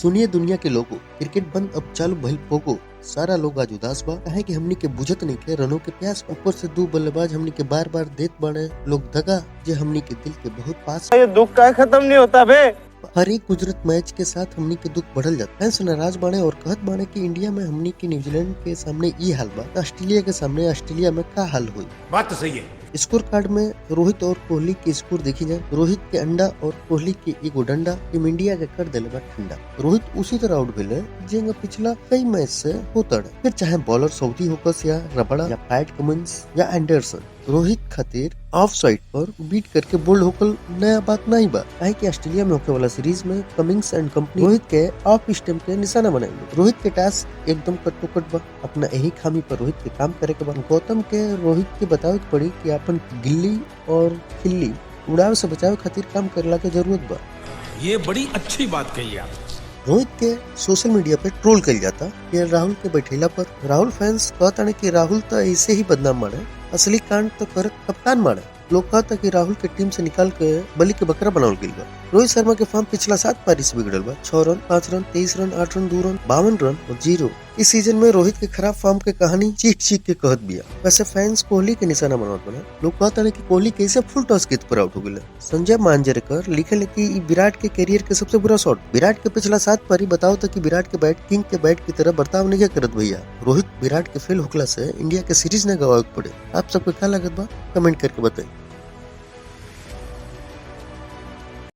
सुनिए दुनिया के लोगो, क्रिकेट बंद अब चालू भइल पोगो। सारा लोग आज उदास बा, काहे कि हमनी के बुझत नइखे रनों के प्यास। ऊपर से दू बल्लेबाज हमनी के बार बार देत बाड़े लोग दगा, जे हमनी के दिल के बहुत पास। ये दुख का खत्म नहीं होता बे। हर एक गुजरत मैच के साथ हमनी के दुख बढ़ल जाता। फैंस नाराज बाड़े और कहत बाड़े कि इंडिया में हमनी के न्यूजीलैंड के सामने ई हाल बा, ऑस्ट्रेलिया के सामने ऑस्ट्रेलिया में का हाल हुई। बात तो सही है। स्कोर कार्ड में रोहित और कोहली के स्कोर देखी जाए, रोहित के अंडा और कोहली के एगो डंडा टीम इंडिया के कर देले बा ठंडा। रोहित उसी तरह आउट भेले जेंगा पिछला कई मैच से होता रहे। फिर चाहे बॉलर सऊदी होकस या रबड़ा या पैट कमिंस या एंडरसन, रोहित खातिर ऑफ साइड पर बीट करके बोल्ड होकल नया बात नहीं बा। काहे कि ऑस्ट्रेलिया में होके वाला सीरीज में कमिंग्स एंड कंपनी रोहित के ऑफ स्टंप के निशाना बनाएंगे। रोहित के टास्क एकदम कट टू कट बा। अपना यही खामी पर रोहित के काम करे के बा। गौतम के रोहित के बतावे के पड़ी कि अपन गिल्ली और खिल्ली उड़ाव से बचावे खातिर काम करला के जरूरत बा। ये बड़ी अच्छी बात कही आप। रोहित के सोशल मीडिया पे ट्रोल कइल जाता के राहुल के बैठेला पर। राहुल फैंस कहता कि राहुल तो ऐसे ही बदनाम माने, असली कांड तो कर कप्तान माने। लोग कहता कि राहुल के टीम से निकाल के बलि के बकरा बनावल गइल बा। रोहित शर्मा के फॉर्म पिछला 7 पारी से बिगड़ल बा। 6 run, 5 run, 23 run, 8 run, 2 run, 52 run और 0। इस सीजन में रोहित के खराब फॉर्म के कहानी चीख चीख के कहत बिया। वैसे फैंस कोहली के निशाना बनावत बना। लोग कहता कि कोहली कैसे फुल टॉस गेंद पर आउट हो गए। संजय मांजरेकर लिखे कि विराट के करियर के सबसे बुरा शॉट। विराट के पिछला 7 पारी बताओ तो कि विराट के बैट किंग के बैट की तरह बर्ताव नहीं करत भैया। रोहित विराट के फेल होखला से इंडिया के सीरीज न गवावे पड़े। आप सबके का लागत बा, कमेंट करके बताई।